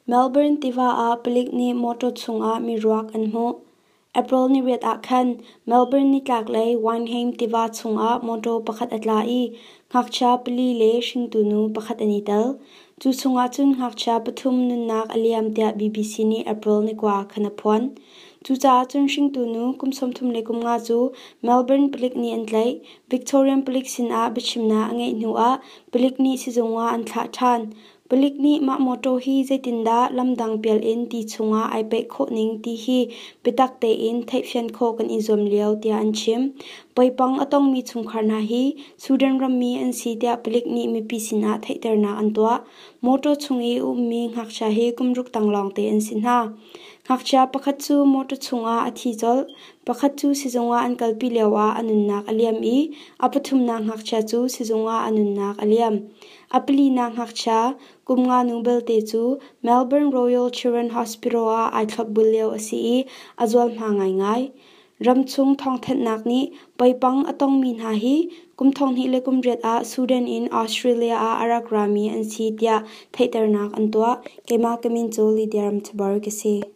Melbourne tiva ah palik nih mawtaw chungah miruak an hmuh. April niriat ah khan Melbourne nitlaklei Wyndham tiva chungah mawtaw pakhat a tla i ngakchia pali le hringtu nu pakhat an i tel. Cu chungah cun ngakchia pathum nunnak a liam tiah BBC nih April ni 9 ah khan a phuan. Cucaah cun hringtu nu kum 35 cu Melbourne palik nih an tlaih. Victorian palik sinah biachimnak a ngeih hnuah palik nih sizung ah an thlah ṭhan. Palik nih mah mawṭaw hi zeitindah lamdang pial in ti chungah ai paih khawh ning ti hi biatak tein theihfian khawh kan i zuam lio tiah an chim. Poipang a tongmi chungkhar hna hi Sudan rammi an si tiah palik nih mipi sinah theihternak an tuah. Mawṭaw chung i a ummi ngakchia hi kum ruk tang lawngte an si hna. Ngakchia pakhat cu mawṭaw chungah a thi colh. Pakhat cu sizung ah an kalpi lioah a nunnak a liam i a pathumnak ngakchia cu sizung ah a nunnak a liam. A palinak ngakchia, kum nga nu belte cu Melbourne Royal Children Hospital ah ai thlopbul lio a si i a zualhma ngaingai. Ramchung thawngthanhnak nih poipang a tongmi hna hi kum 2008 ah Sudan in Australia ah a rak rami an si tiah theihternak an tuah. Keimah ka min cu Lydia Ramchabar ka si.